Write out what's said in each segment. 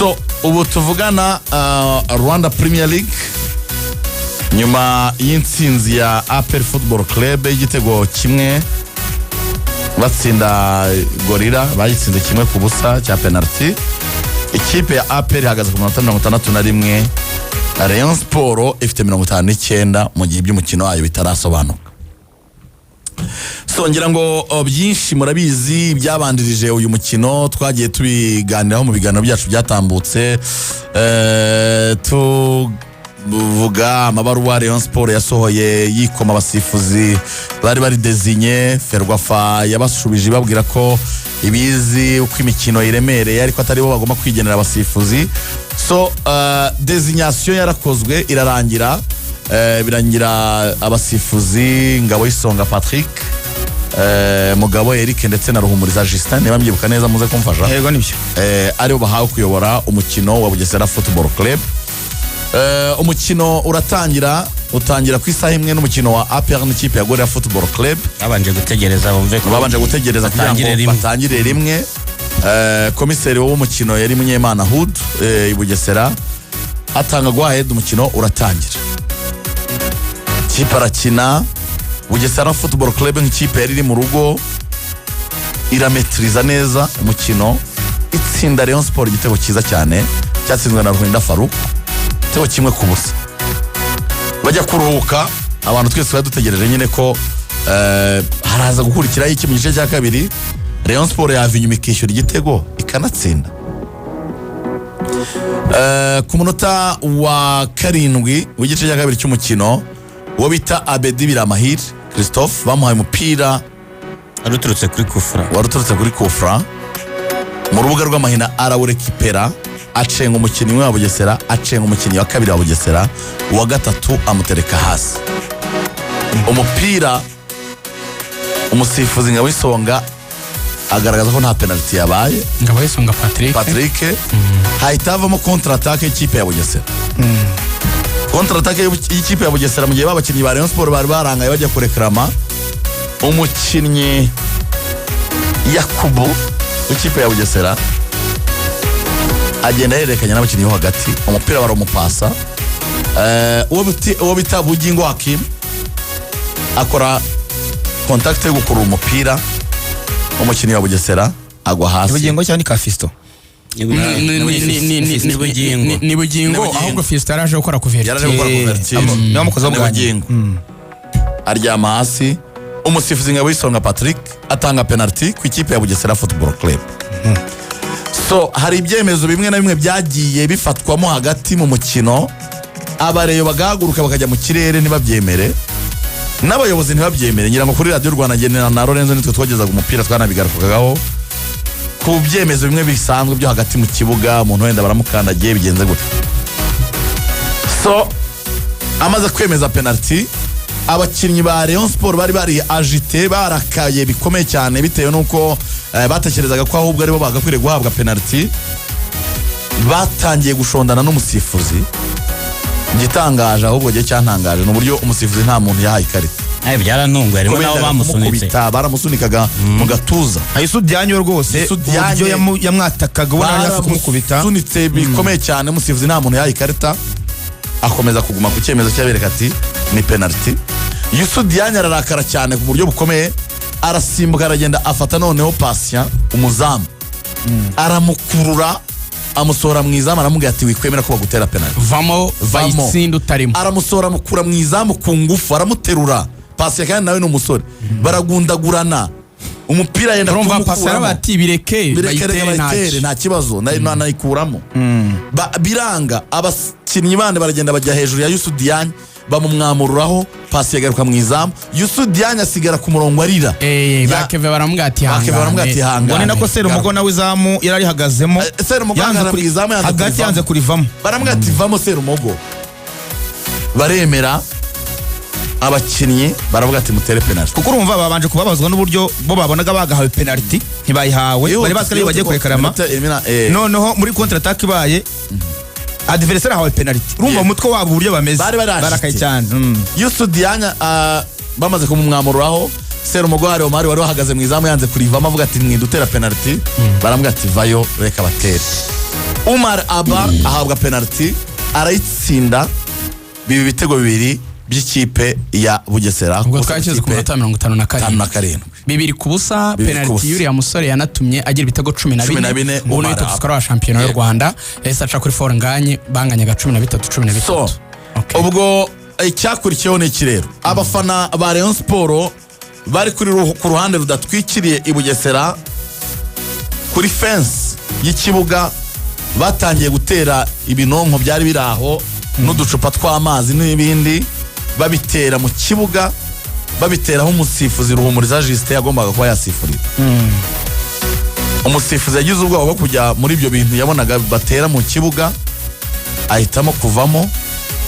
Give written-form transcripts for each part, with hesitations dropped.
So ubu tuvugana, Rwanda Premier League, nyuma y'intsinzi ya APR Football Club y'igitego kimwe batsinda Gorilla, bayitsinze 1-0 cya penalty. Ikipe ya APR ihagaze ku manota 61, Rayon Sport ifite 59, mu gihe iby'umukino wayo bitarasobanuka. So ngira ngo byinshi murabizi byabanjirije uyu mukino, twagiye tubiganiraho mu biganiro byacu byatambutse, tuvuga amabaruwa Rayon Sport yasohoye yikoma abasifuzi bari désigné. Ferwafa yabashubije ibabwira ko ibizi uko imikino iremereye, ariko atari bo bagomba kwigenera abasifuzi. So désignation yarakozwe irarangira, birangira abasifuzi Ngabo y'Isonga Patrick, Mugabo Eric ndetse na Ruhumuriza Justin, niba mbyibuka neza muze kumfasha. Yego, nibyo. Aribo bahawe kuyobora umukino wa Bugesera Football Club. Umukino uratangira, utangira ku isaha 1 n'umukino wa APR n'ikipe ya Gorilla Football Club. Babanje gutegereza bumve ko Babanje gutegereza kugira ngo batangire rimwe. Batangire rimwe. Komiseri w'umukino yari Munyemana Hood, i Bugesera atanga go ahead, umukino uratangira, ikipe arakina. Bugesera Football Club nk'ikipe yari iri mu rugo irametiriza neza umukino, itsinda Rayon Sport igitego cyiza cyane cyatsinzwe na Ruhinda Farouk, igitego 1-0. Bajya kuruhuka, abantu twese twari dutegereje nyine ko haraza gukurikiraho iki mu gice cya kabiri, Rayon Sport yava inyuma ikishyura igitego ikanatsinda. Ku munota wa 7 w'igice cya kabiri cy'umukino, uwo bita Abedi Biramahire Christophe bamuhaye umupira wari uturutse kuri kufura. Wari uturutse kuri kufura mu rubuga rw'amahina, arawurekipera, acenga umukinnyi umwe wa Bugesera, acenga umukinnyi wa kabiri wa Bugesera, uwa gatatu amutereka hasi. Umupira umusifuzi Ngabo Isonga agaragaza ko nta penaliti yabaye. Ngabo Isonga Patrick. Patrick. Hahita havamo contre-attaque y'ikipe ya Bugesera, contre-attaque y'ikipe ya Bugesera mu gihe babakinnyi ba Rayon Sport bari barangaye bajya kurekarama. Umukinnyi Yakubu w'ikipe ya Bugesera agenda ahererekanya n'abakinnyi bo hagati, umupira baramupasa. Uwo bita Bugingo Hakim akora contact yo gukurura umupira, umukinnyi wa Bugesera agwa hasi. Ubugingo cyangwa ni ka Fiston? Ni Bugingo. Ni Bugingo. Ni Bugingo. Ahubwo Fiston yaraje gukora Yaraje couverture. gukora couverture. Niwe wamukozeho Ni bwa Bugingo aryama hasi, umusifuzi Ngabo y'Isonga Patrick atanga penalty ku ikipe ya Bugesera Football Club. So hari ibyemezo bimwe na bimwe byagiye bifatwamo hagati mu mukino, abareyo bagahaguruka bakajya mu kirere ntibabyemere, n'abayobozi ntibabyemere. Ngira ngo kuri Radiyo Rwanda ngenera na Lorenzo nitwe twagezaga umupira, twanabigarukagaho ku byemezo bimwe bisanzwe byo hagati mu kibuga, umuntu wenda baramukandagiye, bigenze gutya. So amaze kwemeza penalty, abakinnyi ba Rayon Sport bari agité, barakaye bikomeye cyane, bitewe n'uko batekerezaga ko ahubwo aribo bagakwiriye guhabwa penalty. Batangiye gushondana n'umusifuzi. Igitangaje ahubwo gihe cyantangaje ni uburyo umusifuzi nta muntu yahaye ikarita. Nawe byarantunguye, harimo Ko n'abo bendaga bamusunitse. kumukubita, baramusunikaga mu gatuza. Youssou Diagne rwose. Youssou Diagne. Uburyo yamwatakaga ubona yari hafi kumukubita. Baramusunitse bikomeye cyane, umusifuzi nta muntu yahaye ikarita, akomeza kuguma ku cyemezo cyabereka ati ni penalty. Youssou Diagne ararakara cyane ku buryo bukomeye, arasimbuka, aragenda, afata noneho Patient umuzamu, aramukurura, amusohora mu izamu, aramubwira ati: "Wikwemera ko bagutera penalty." Vamo. Vamo. Bayitsinde utarimo. Aramusohora, amukura mu izamu ku ngufu, aramuterura. Patient kandi nawe ni umusore, baragundagurana, umupira yenda Urumva Patient kumukuramo. bati: "Bireke." Bireke, reka bayitere. bayitere. Ntacyo. Nta kibazo, nayikuramo. Biranga, abakinnyi bandi baragenda bajya hejuru ya Youssou Diagne, bamumwamururaho, pasi yagaruka mu izamu, Youssou Diagne asigara ku murongo arira. Bakeve baramubwira ati: Bakeve baramubwira ati: "Hangane." Ngo ni "Hangane." nako Serumogo nawe izamu yari arihagazemo. Serumogo Yanze ahagarara mu izamu, yanze hagati kurivamo. yanze kurivamo. Baramubwira ati: "Vamo, Serumogo." Baremera, abakinnyi baravuga ati: "Mutere penalty." Kuko urumva babanje kubabazwa n'uburyo bo babonaga bagahawe penalty ntibayihawe, bari bazi ko ariyo bagiye kurekarama. Noneho muri contre attaque ibaye, adversaire ahawe penalty, urumva mu mutwe wabo uburyo bameze. Bari barashitse. Barakaye cyane. Youssou Diagne, bamaze kumumwamururaho, Serumogo hari Omar wari wahagaze mu izamu yanze kurivamo, avuga ati: "Mwidutera penalty." Baramubwira ati: "Vayo, reka batere." Umar Aba ahabwa penaliti, arayitsinda, biba ibitego bibiri by'ikipe ya Bugesera. Ubwo Ku twari tugeze ku ikipe minota mirongo itanu na itanu na karindwi. karindwi. 2-0. 2-0. Penaliti y'uriya musore yanatumye agira ibitego cumi na Cumi na bine. bine, Ubu Umar ni top Aba. scorer wa shampiyona y'u Rwanda. Yahise aca kuri Fall Ngagne, banganyaga 13, 13. So, Okay. ubwo icyakurikiyeho ni iki rero? Abafana ba Rayon Sport bari ku ruhande rudatwikiriye i Bugesera, kuri fence y'ikibuga, batangiye gutera ibinonko byari biri aho n'uducupa tw'amazi n'ibindi, babitera mu kibuga, babiteraho umusifuzi Ruhumuriza Justin yagombaga kuba yasifurira. Umusifuzi yagize ubwoba bwo kujya muri ibyo bintu yabonaga batera mu kibuga, ahitamo kuvamo.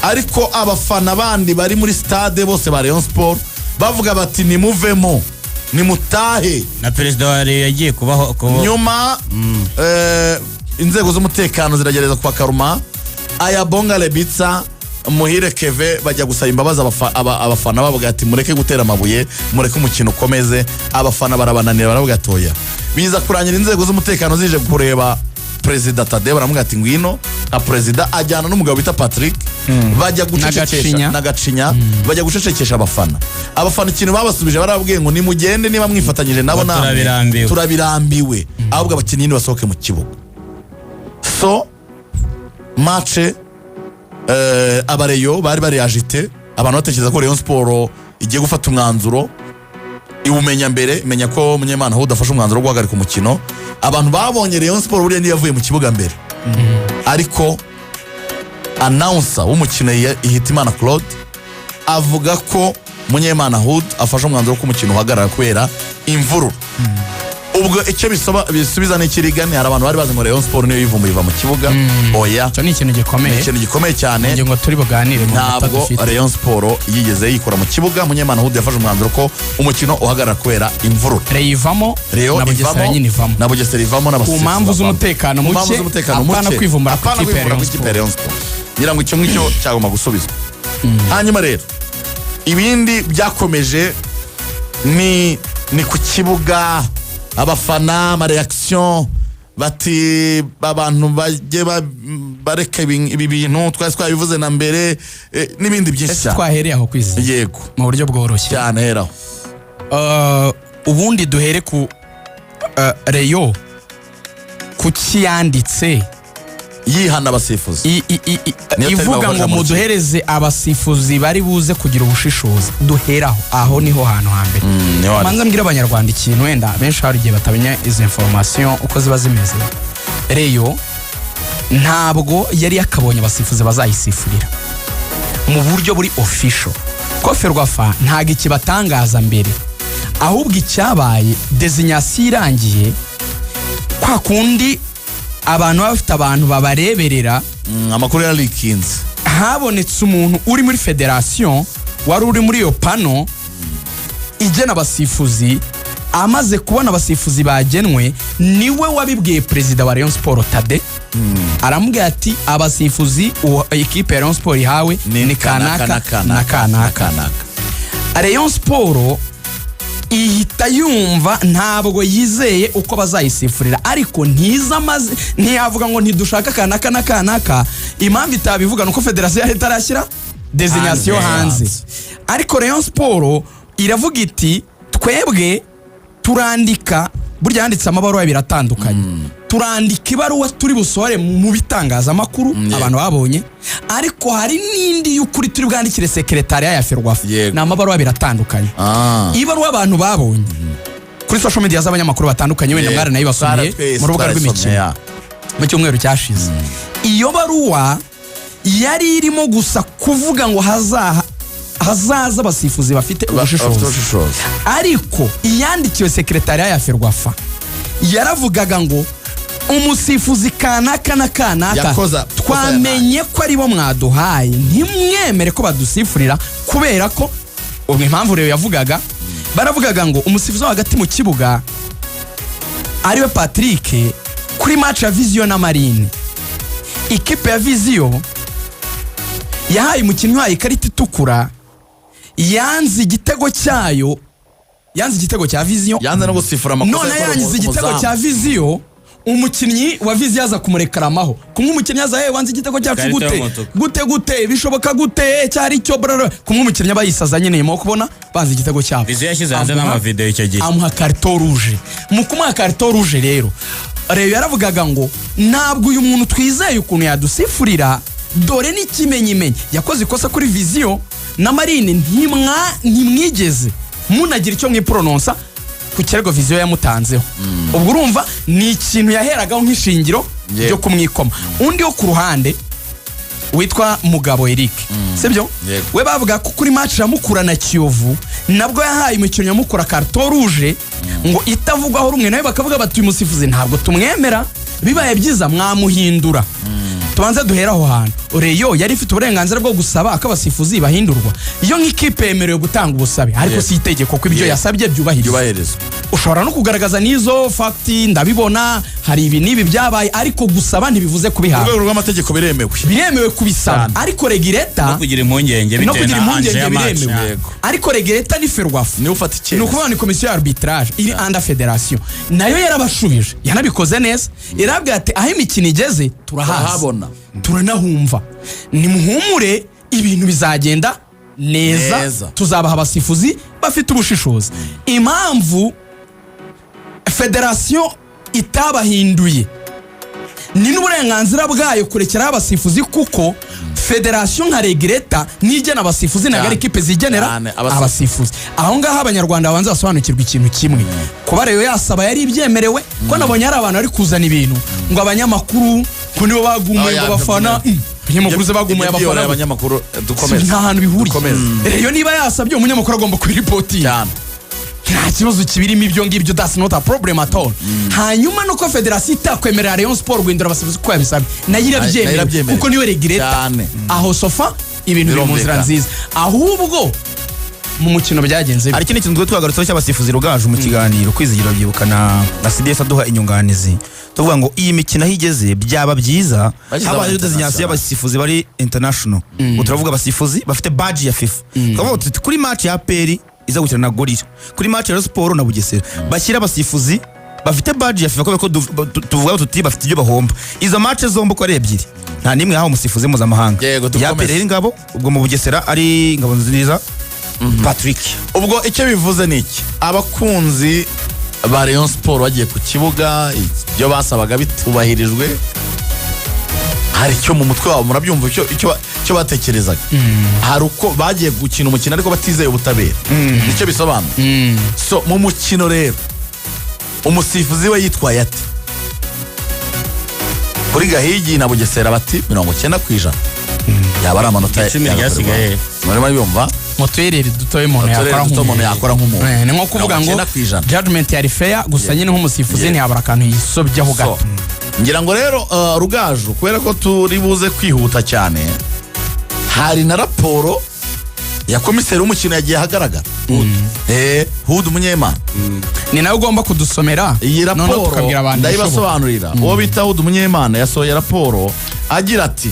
Ariko abafana bandi bari muri stade bose ba Rayon Sport bavuga bati: "Nimuvemo, nimutahe." Na perezida wa Rayon yagiye kubaho Nyuma inzego z'umutekano ziragerageza kubakaruma. Ayabonga Lebitsa, Muhire Keve bajya gusaba imbabazi abafana, bavuga ati: "Mureke gutera amabuye, mureke umukino ukomeze." Abafana barabananira, baravuga ati: "Oya." Biza kurangira inzego z'umutekano zije kureba perezida Tade, baramubwira ati: "Ngwino nka perezida." Ajyana n'umugabo bita Patrick, bajya gucecekesha Gacinya. Na Gacinya, bajya gucecekesha abafana. Abafana ikintu babasubije, barababwiye ngo: "Nimugende, niba mwifatanyije nabo Ngo namwe turabirambiwe." Turabirambiwe, ahubwo abakinnyi nibasohoke mu kibuga. So match, abareyo bari bari agité, abantu batekereza ko Rayon Sport igiye gufata umwanzuro, iwumenya mbere, imenya ko Munyemana aho udafashe umwanzuro wo guhagarika umukino. Abantu babonye Rayon Sport buriya niyo yavuye mu kibuga mbere, ariko announcer w'umukino Hitimana Claude avuga ko Munyemana Hud afashe umwanzuro ko umukino uhagarara kubera imvururu. Ubwo icyo bisubiza ni ikirigani, hari abantu bari bazi ngo Rayon Sport niyo yivumbuye iva mu kibuga. Oya. Icyo ni ikintu gikomeye. Ni ikintu gikomeye cyane. Ingingo turi buganire mu minota Ntabwo dufite. Rayon Sport yigeze yikora mu kibuga. Munyemana Hud yafashe umwanzuro ko umukino uhagarara kubera imvururu. Rayon ivamo. Rayon Na Bugesera ivamo, nyine ivamo. Na Bugesera ivamo Ku n'abasifuzi mpamvu bavamo. z'umutekano Ku mpamvu muke, z'umutekano apana muke. kwivumbura ku Apana ikipe ya kwivumbura Rayon ku ikipe ya Rayon Sport. Ngira ngo icyo ngicyo cyagomba gusubizwa. Hanyuma rero ibindi byakomeje ni ku kibuga, abafana, ama réaction, bati abantu bajye bareka ibi bintu, twari twabivuze na mbere, n'ibindi byinshi Ese cyane. twahereye aho kwizigira Yego. mu buryo bworoshye? Cyane, heraho. Ubundi duhere ku Rayon, kuki yanditse yihana abasifuzi? Niyo terima ivuga bakoresha ngo mu rukiko. Muduhereze abasifuzi bari buze kugira ubushishozi. Duheraho, aho niho hantu hambere. Niho hari. Manza mbwira abanyarwanda ikintu, wenda benshi hari igihe batamenya izi information uko ziba zimeze. Rayon ntabwo yari yakabonye abasifuzi bazayisifurira mu buryo buri official, ko Ferwafa ntabwo ikibatangaza mbere. Ahubwo icyabaye, désignation irangiye, kwa kundi abantu baba bafite abantu babareberera, Amakuru yararikinze. Habonetse umuntu uri muri federasiyo wari uri muri iyo panel igena abasifuzi. Amaze kubona abasifuzi bagenwe, niwe wabibwiye perezida wa Rayon Sport Tade, aramubwira ati: "Abasifuzi ikipe ya Rayon Sport ihawe ni kanaka na kanaka." Kanaka. Rayon Sport ihita yumva ntabwo yizeye uko bazayisifurira, ariko ntiza amaze ntiyavuga ngo ntidushaka kanaka na kanaka. Impamvu itabivuga ni uko federasiyo yari itarashyira désignation Hanze. hanze. Ariko Rayon Sport iravuga iti: "Twebwe turandika." Burya yanditse amabaruwa biratandukanye. Turandika ibaruwa turi busohore mu bitangazamakuru, abantu babonye, ariko hari n'indi y'ukuri turi bwandikire secrétariat ya Ferwafa. Ni amabaruwa biratandukanye. Ibaruwa abantu babonye kuri social media z'abanyamakuru batandukanye, wenda mwaranayibasomeye Twese mu rubuga twarayisomye, rw'imikino ya. mu cyumweru cyashize. Iyo baruwa yari irimo gusa kuvuga ngo hazaza abasifuzi bafite Bafite ubushishozi. ubushishozi. Ariko iyandikiwe secrétariat ya Ferwafa yaravugaga ngo umusifuzi kanaka na kanaka twamenye ko aribo mwaduhaye, ntimwemere ko badusifurira, kubera ko ubwo impamvu rero yavugaga, baravugaga ngo umusifuzi wo hagati mu kibuga ariwe Patrick, kuri match ya Vision na Marine, ikipe ya Vision yahaye umukinnyi wayo ikarita itukura, yanze igitego cyayo, yanze igitego cya Vision. Yanze no gusifura amakosa None yakorewe yangize igitego umuzamu. cya Vision. Umukinnyi wa Vision aza kumurekaramaho kumwe, umukinnyi aza: "Hey, wanze igitego cyacu." Ikarita Gute? y'umutuku. Gute gute, bishoboka gute, cyari cyo brr. Kumwe umukinnyi aba yisaza nyine nyuma yo kubona banze igitego cyabo. Vision yashyize hanze n'amavideo icyo gihe. Amuha carton rouge. Mu kumuha carton rouge rero, Rayon yaravugaga ngo ntabwo uyu muntu twizeye ukuntu yadusifurira, dore n'ikimenyimenyi yakoze ikosa kuri Vision na Marine, ntimwigeze munagira icyo mwiporononsa ku kirego Vision yamutanzeho. Ubwo urumva ni ikintu yaheragaho nk'ishingiro ryo kumwikoma. Undi wo ku ruhande witwa Mugabo Eric, sibyo? Yego. We bavuga ko kuri match ya Mukura na Kiyovu nabwo yahaye umukinnyi wa Mukura carton rouge ngo itavugwaho rumwe nawe, bakavuga bati uyu musifuzi ntabwo tumwemera, bibaye byiza mwamuhindura. Tubanze duhere aho hantu. Rayon yari ifite uburenganzira bwo gusaba ko abasifuzi bahindurwa. Iyo nk'ikipe yemerewe gutanga ubusabe, ariko si itegeko ko ibyo yasabye byubahirizwa. Byubahirizwa. Ushobora no kugaragaza n'izo facts, ndabibona, hari ibi n'ibi byabaye, ariko gusaba ntibivuze Mu kubihabwa. rwego rw'amategeko biremewe. Biremewe kubisaba, Cyane. ariko regulator No kugira impungenge no bitewe kugira na anje impungenge ya match. biremewe. Ariko regulator ni FERWAFA. Niwe ufata Ni icyemezo. ukuvuga ni komisiyo ya arbitrage iri under federasiyo, nayo yarabashubije, yanabikoze neza, irabwira ati aho imikino igeze turahazi, Turahabona. turanahumva, nimuhumure, ibintu bizagenda neza, Neza. tuzabaha abasifuzi bafite ubushishozi. Impamvu federasiyo itabahinduye ni n'uburenganzira bwayo kurekeraho abasifuzi, kuko federasiyo nka regulator nigena abasifuzi, ntabwo ari Cyane. ikipe zigenera Cyane, abasifuzi. abasifuzi. Aho ngaho Abanyarwanda babanza basobanukirwa ikintu kimwe: kuba rero yasaba yari ibyemerewe, ko nabonye hari abantu bari kuzana ibintu ngo abanyamakuru ngo nibo bagumuye, Oya, ngo abafana. Abanyamakuru se bagumuye Ibyo byihoreye abafana? Abanyamakuru, dukomeze. Nta hantu bihuriye. Dukomeze. Rero niba yasabye, umunyamakuru agomba kubiripotinga. Nta kibazo kibirimo ibyo ngibyo, that's not a problem at all. Hanyuma nuko federasiyo itakwemerera Rayon Sport guhindura abasifuzi kuko yabisabye, nayo Nayo irabyemerewe, irabyemerewe. kuko niyo regulator. Aho so far ibintu biri mu nzira Birumvikana. nziza. Ahubwo mu mukino byagenze bite? Hari ikindi kintu twe twagarutseho cy'abasifuzi, Rugaju, mu kiganiro Kwizigira byibuka na CDS aduha inyunganizi, tuvuga ngo iyi mikino aho igeze byaba byiza Bashyize habayeho aba désignation international. y'abasifuzi bari international. Ubwo turavuga abasifuzi bafite badge ya FIFA. Tukavuga tuti kuri match ya APR iza gukina na Gorilla, kuri match ya Rayon Sport na Bugesera, bashyira abasifuzi bafite badge ya FIFA, kubera ko tuvuga tuti bafite ibyo bahomba. Izo match zombi uko ari ebyiri nta n'imwe yahawe umusifuzi mpuzamahanga. Yego, Ya dukomeze. APR ari Ngabo, ubwo mu Bugesera ari Ngabo Nziza Patrick. Ubwo icyo bivuze ni iki? Abakunzi ba Rayon Sport bagiye ku kibuga ibyo basabaga bitubahirijwe, hari icyo mu mutwe wabo murabyumva, icyo batekerezaga, hari uko bagiye gukina umukino ariko batizeye ubutabera, nicyo bisobanura. So mu mukino rero umusifuzi we yitwaye ate kuri Gahigi na Bugesera? Bati 90% yaba ari amanota Icumi ryasigaye. Murimo yumva. Mu turere dutoya umuntu Uturere yakora duto umuntu yakora nk'umuntu. Ni nko kuvuga ngo 90%. Judgment yari fair, gusa nyine nk'umusifuzi ntiyabura akantu yisobyaho So, gato. ngira ngo rero Rugaju, kubera ko turi buze kwihuta cyane, hari na raporo ya komiseri w'umukino yagiye ahagaragara, Hudu Munyemana. Ni nawe ugomba kudusomera, Iyi noneho raporo tukabwira abantu ibishoboka. ndayibasobanurira. Uwo bita Hudu Munyemana yasohoye raporo agira ati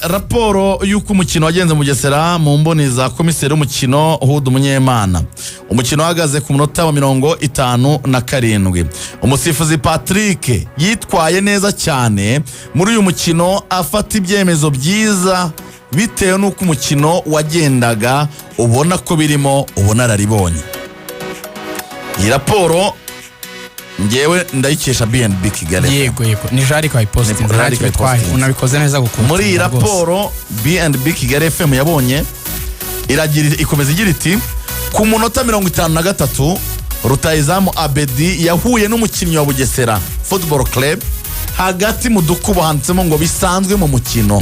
raporo y'uko umukino wagenze mu Bugesera mu mboni za komiseri w'umukino Hudu Munyemana. Umukino uhagaze ku munota wa 57, umusifuzi Patrick yitwaye neza cyane muri uyu mukino, afata ibyemezo byiza bitewe n'uko umukino wagendaga, ubona ko birimo ubunararibonye. Iyi raporo ngewe ndayikesha BNB Kigali. Yego, ni Jarike wayipositinze. Ni Ntacyo Jarike bitwaye. wayipositinze. Unabikoze neza gukunda. Muri iyi raporo BNB Kigali FM yabonye, iragira, ikomeza igira iti ku munota 53 rutayizamu Abedi yahuye n'umukinnyi wa Bugesera Football Club hagati mu dukubo, handitsemo ngo bisanzwe mu mukino.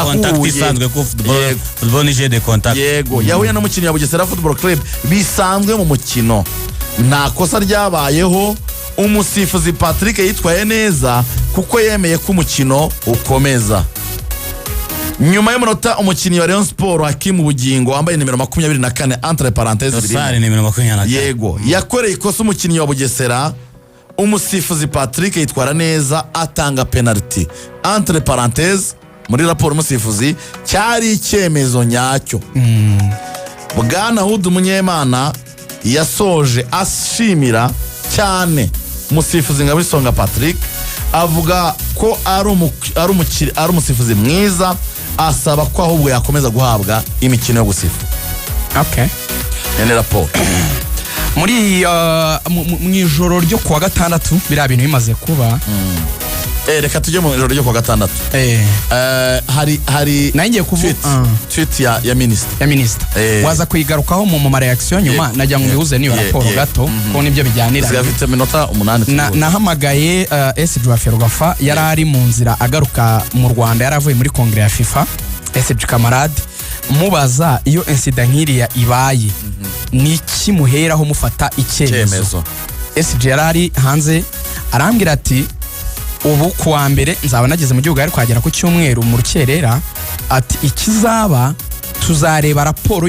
Contact isanzwe ko football Yego. Football ni jeu de contact. Yego, yahuye n'umukinnyi wa Bugesera Football Club bisanzwe mu mukino, nta kosa ryabayeho. Umusifuzi Patrick yitwaye neza kuko yemeye ko umukino ukomeza. Nyuma y'umunota umukinnyi wa Rayon Sport Hakimu Bugingo wambaye nimero 24 entre parenthèses birimo. Dosari nimero 24. Yego, yakoreye ikosa umukinnyi wa Bugesera, umusifuzi Patrick yitwara neza atanga penalty entre parenthèses. Muri raporo umusifuzi cyari icyemezo nyacyo. Bwana Hudu Munyemana yasoje ashimira cyane Umusifuzi Ngabisonga Patrick, avuga ko ari umusifuzi mwiza, asaba ko ahubwo yakomeza guhabwa imikino yo gusifu. Iyo ni raporo. Muri mu ijoro ryo kuwa gatandatu biriya bintu bimaze kuba. Reka tujye mu ijoro ryo kuwa gatandatu. Hari Nari ngiye kuvuga- tweet, tweet ya minisitiri. Ya minisita. Waza kuyigarukaho mu ma reaction nyuma. Najya ngo mbihuze n'iyo raporo gato, ko nibyo bijyanira. Zisigaye afite iminota 8. Nahamagaye SG wa Ferwafa, yari ari mu nzira agaruka mu Rwanda, yari avuye muri kongere ya FIFA, SG Camarade, mubaza iyo incident nk'iriya ibaye ni iki muheraho mufata icyemezo? Icyemezo. SG yari ari hanze, arambwira ati: "Ubu ku wa mbere nzaba nageze mu gihugu, ari kuhagera ku cyumweru mu rukerera." Ati: "Ikizaba, tuzareba raporo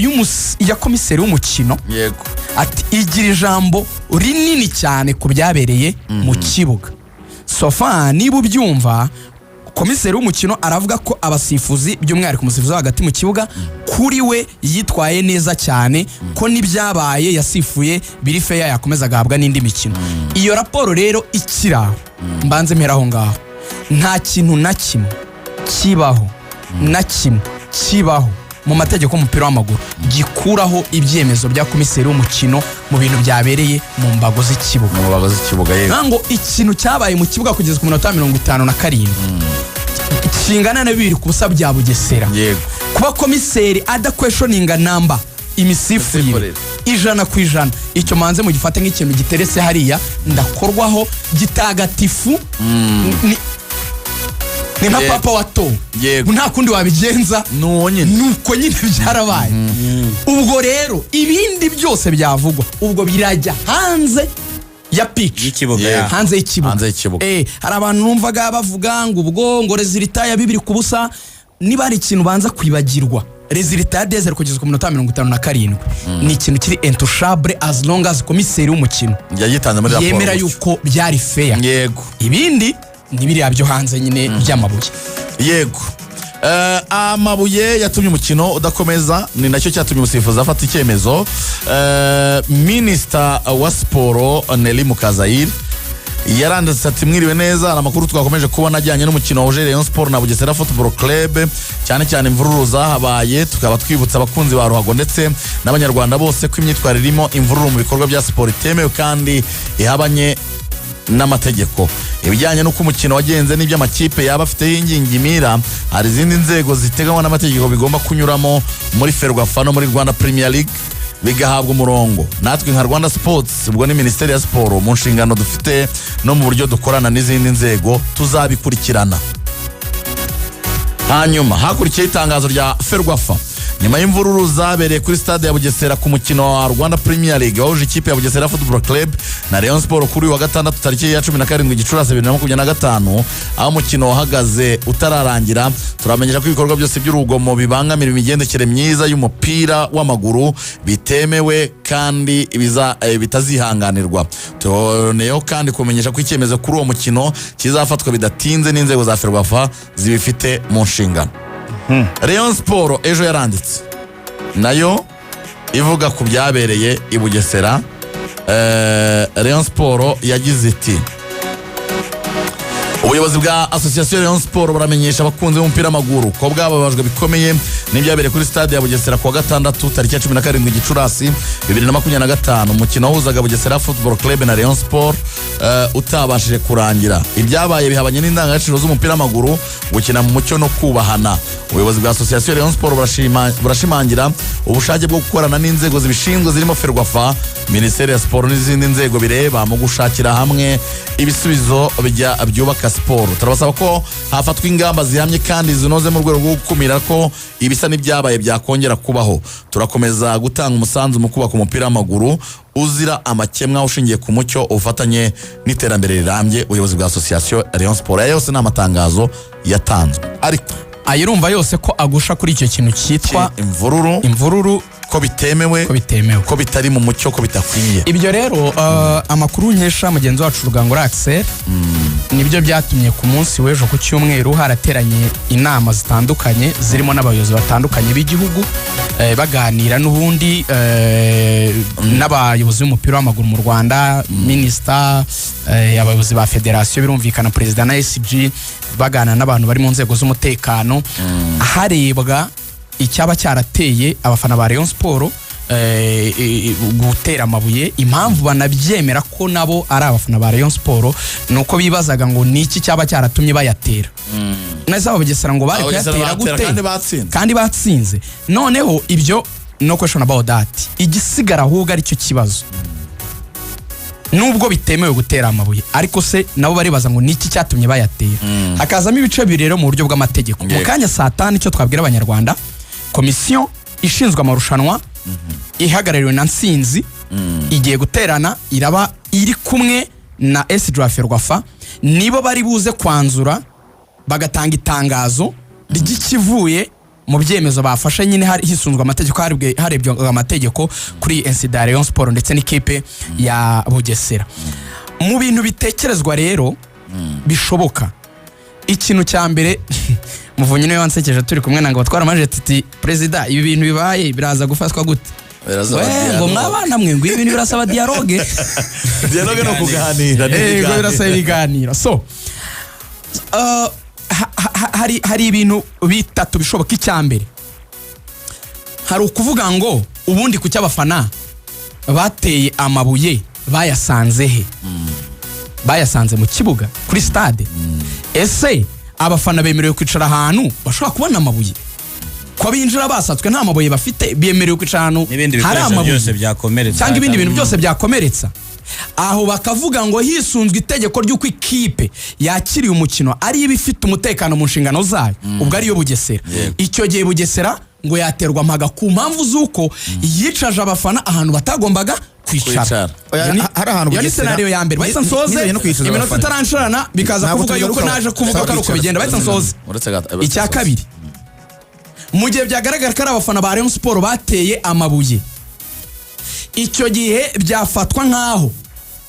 ya komiseri w'umukino." Ati: "Igira ijambo rinini cyane ku byabereye mu kibuga." So far, niba ubyumva, komiseri w'umukino aravuga ko abasifuzi, by'umwihariko umusifuzi wo hagati mu kibuga, kuri we yitwaye neza cyane, ko n'ibyabaye yasifuye biri fair, yakomeza agahabwa n'indi mikino. Iyo raporo rero ikiri aho, mbanze mpera aho ngaho, nta kintu na kimwe kibaho, na kimwe kibaho mu mategeko y'umupira w'amaguru gikuraho ibyemezo bya komiseri w'umukino mu bintu byabereye mu mbago z'ikibuga. Mu mbago z'ikibuga, yego. Ngira ngo ikintu cyabaye mu kibuga kugeza ku minota 57 kingana na 2-0 bya Bugesera, kuba komiseri adaquestioninga namba imisifurire Imisifurire. 100%, icyo manze mugifate nk'ikintu giteretse hariya ndakorwaho gitagatifu. Ni nka papa watowe. Nta kundi wabigenza. Nuwo nyine. Nuko nyine byarabaye. Ubwo rero ibindi byose byavugwa ubwo birajya hanze ya pitch. Y'ikibuga. Yego. Ya. Hanze y'ikibuga. Hanze y'ikibuga. Hari abantu numvaga bavuga ngo ubwo ngo résultat ya 2-0. Niba hari ikintu banza kwibagirwa, résultat ya 2-0 kugeza ku minota 57 ni ikintu kiri intouchable as long as komiseri w'umukino yagitanze muri raporo yemera gutyo. yuko byari fair. Ibindi ni biriya byo hanze nyine by'amabuye. Yego. Amabuye yatumye umukino udakomeza, ni nacyo cyatumye umusifuzi afata icyemezo. Minisita wa siporo Nelly Mukazayire yaranditse ati: "Mwiriwe neza, hari amakuru twakomeje kubona ajyanye n'umukino wahuje Rayon Sport na Bugesera Football Club, cyane cyane imvururu zahabaye. Tukaba twibutsa abakunzi ba ruhago ndetse n'Abanyarwanda bose ko imyitwarire irimo imvururu mu bikorwa bya siporo itemewe kandi ihabanye n'amategeko. Ibijyanye n'uko umukino wagenze n'iby'amakipe yaba afiteho ingingimira, hari izindi nzego ziteganywa n'amategeko bigomba kunyuramo muri Ferwafa no muri Rwanda Premier League bigahabwa umurongo. Natwe nka Rwanda Sports," ubwo ni Minisiteri ya Siporo, "mu nshingano dufite no mu buryo dukorana n'izindi nzego tuzabikurikirana." Hanyuma hakurikiyeho itangazo rya Ferwafa: "Nyuma y'imvururu zabereye kuri stade ya Bugesera ku mukino wa Rwanda Premier League wahuje ikipe ya Bugesera Football Club na Rayon Sport kuri uyu wa gatandatu tariki ya 17 Gicurasi 2025, aho umukino wahagaze utararangira, turamenyesha ko ibikorwa byose by'urugomo bibangamira imigendekere myiza y'umupira w'amaguru bitemewe kandi bitazihanganirwa. Tuboneyeho kandi kumenyesha ko icyemezo kuri uwo mukino kizafatwa bidatinze n'inzego za Ferwafa zibifite mu nshingano." Rayon Sport ejo yaranditse nayo ivuga ku byabereye i Bugesera. Rayon Sport yagize iti: "Ubuyobozi bwa Association Rayon Sport buramenyesha abakunzi b'umupira w'amaguru ko bwababajwe bikomeye n'ibyabereye kuri stade ya Bugesera kuwa gatandatu tariki ya 17 Gicurasi 2025, umukino wahuzaga Bugesera Football Club na Rayon Sport utabashije kurangira. Ibyabaye bihabanye n'indangagaciro z'umupira w'amaguru, gukina mu mucyo no kubahana. Ubuyobozi bwa Association Rayon Sport burashimangira ubushake bwo gukorana n'inzego zibishinzwe zirimo Ferwafa, Minisiteri ya Siporo n'izindi nzego bireba mu gushakira hamwe ibisubizo byubaka siporo. Turabasaba ko hafatwa ingamba zihamye kandi zinoze mu rwego rwo gukumira ko ibisa n'ibyabaye byakongera kubaho. Turakomeza gutanga umusanzu mu kubaka umupira w'amaguru uzira amakemwa, ushingiye ku mucyo, ubufatanye n'iterambere rirambye. Ubuyobozi bwa Association Rayon Sport." Aya yose ni amatangazo yatanzwe, ariko ayirumva yose ko agusha kuri icyo kintu cyitwa imvururu imvururu. Ko bitemewe, ko bitemewe, ko bitari mu mucyo, ko bidakwiye. Ibyo rero, amakuru nkesha mugenzi wacu Rugangura Axel, nibyo byatumye ku munsi w'ejo ku cyumweru harateranye inama zitandukanye zirimo n'abayobozi batandukanye b'igihugu, baganira n'ubundi n'abayobozi b'umupira w'amaguru mu Rwanda, minisita, abayobozi ba federasiyo, birumvikana perezida na SG, baganira n'abantu bari mu nzego z'umutekano, harebwa icyaba cyarateye abafana ba Rayon Sport gutera amabuye. Impamvu banabyemera ko nabo ari abafana ba Rayon Sport ni uko bibazaga ngo ni iki cyaba cyaratumye bayatera, neza aba Bugesera ngo bari Abagesera kuyatera batera gute kandi batsinze? Kandi batsinze. Noneho ibyo, no question about that. Igisigara ahubwo aricyo kibazo, nubwo bitemewe gutera amabuye, ariko se nabo baribaza ngo ni iki cyatumye bayatera? Hakazamo ibice bibiri rero mu buryo bw'amategeko. Mu kanya saa 5, icyo twabwira Abanyarwanda, komisiyo ishinzwe amarushanwa ihagarariwe na Nsinzi igiye guterana, iraba iri kumwe na SG wa Ferwafa, nibo bari buze kwanzura bagatanga itangazo ry'ikivuye mu byemezo bafashe nyine hari hisunzwe amategeko, harebwe amategeko kuri incident ya Rayon Sport ndetse n'ikipe ya Bugesera. Mu bintu bitekerezwa rero bishoboka, ikintu cya mbere, Muvunyi niwe wansekeje turi kumwe na ngo twaramaje tuti: "Perezida, ibi bintu bibaye biraza gufatwa gute?" Birasaba We, ngo dialogue. mwabana mwe, ngo ibi bintu birasaba dialogue. Dialogue no kuganira ni Yego, ibiganiro. Birasaba ibiganiro. So hari ibintu bitatu bishoboka. Icya mbere, hari ukuvuga ngo ubundi ku cy'abafana bateye amabuye bayasanze he? Bayasanze mu kibuga kuri stade? Ese abafana bemerewe kwicara ahantu bashobora kubona amabuye? Ko binjira basatswe nta mabuye bafite, bemerewe kwicara ahantu n'ibindi hari bikoresho amabuye byose byakomeretsa cyangwa ibindi bintu byose byakomeretsa? Aho bakavuga ngo hisunzwe itegeko ry'uko ikipe yakiriye umukino ari iba ifite umutekano mu nshingano zayo, ubwo ariyo Bugesera. Icyo gihe Bugesera ngo yaterwa mpaga ku mpamvu z'uko yicaje abafana ahantu batagombaga kwicara. Kwicara. Oya, Iyo ni- hari ahantu iyo ni Bugesera- scenario ya mbere. Bahita nsoze, nizeye no kwicaza iminota abafana. itaranshirana bikaza Ntabwo kuvuga yuko tubigarukaho. naje kuvuga ko ari uko bigenda. Bahita nsoze. Uretse gato. Icya kabiri, mu gihe byagaragara ko ari abafana ba Rayon Sport bateye amabuye, icyo gihe byafatwa nk'aho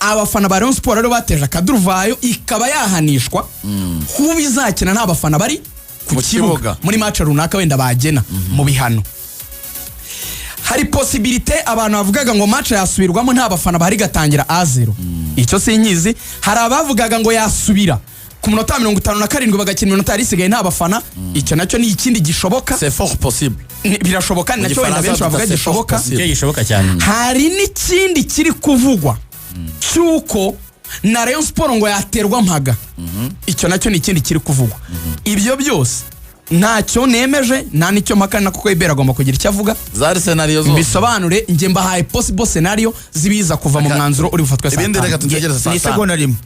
abafana ba Rayon Sport aribo bateje akaduruvayo, ikaba yahanishwa kuba izakina nta bafana bari ku Mu kibuga kibuga. muri match runaka wenda bagena mu bihano. Hari possibilité abantu bavugaga ngo match yasubirwamo nta bafana bahari, igatangira A0, icyo sinkizi. Hari abavugaga ngo yasubira ku munota wa 57 bagakina iminota yari isigaye nta bafana, icyo nacyo ni ikindi gishoboka. C'est fort possible. Birashoboka, ni Mu nacyo wenda Gifaransa benshi bavuga bita c'est fort gishoboka. possible. Icyo gishoboka cyane. Hari n'ikindi kiri kuvugwa cy'uko na Rayon Sport ngo yaterwa mpaga, icyo nacyo ni ikindi kiri kuvugwa. Ibyo byose ntacyo nemeje, nta n'icyo mpakana, kuko Ibera agomba kugira icyo avuga Zari scenario zose. Bisobanure. Njye mbahaye possible scenario zibiza kuva mu mwanzuro uri bufatwe saa Ibindi 5. reka tutegereze saa Ni 5. isegonda rimwe.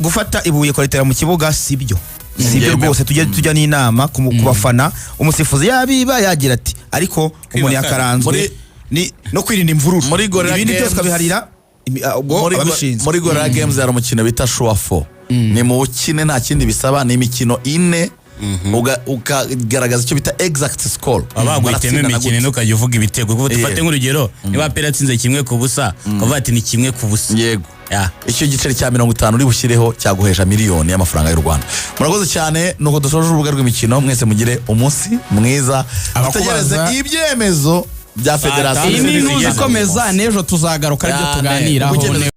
Gufata ibuye ukaritera mu kibuga si byo, si byo Yemewe. rwose. Tujye tujya n'inama ku bafana. Umusifuzi yabiba yagira ati ariko umuntu yakaranzwe ni no kwirinda imvururu, Muri Gorilla ibindi byose Games- ukabiharira ubwo ababishinzwe. Muri Gorilla Games hari umukino bita Sure Four. Ni mu ukine, nta kindi bisaba, ni imikino ine, ukagaragaza icyo bita exact score. Baba baguhitiyemo Baratsindana imikino gute? ine, ukajya uvuga ibitego. Kuko dufate nk'urugero, niba APR yatsinze 1-0, ukavuga ati ni 1-0. Yego. Ya. Icyo giceri cya 50 uri bushyireho cyaguhesha miliyoni y'amafaranga y'u Rwanda. Murakoze cyane, nuko dusoje urubuga rw'imikino. Mwese mugire umunsi mwiza. Abakubaza- Dutegereze ibyemezo bya federasiyo. Iyi ni Zigeze. intuzi ikomeza, n'ejo tuzagaruka aribyo Cyane. tuganiraho. Ubwo icyemezo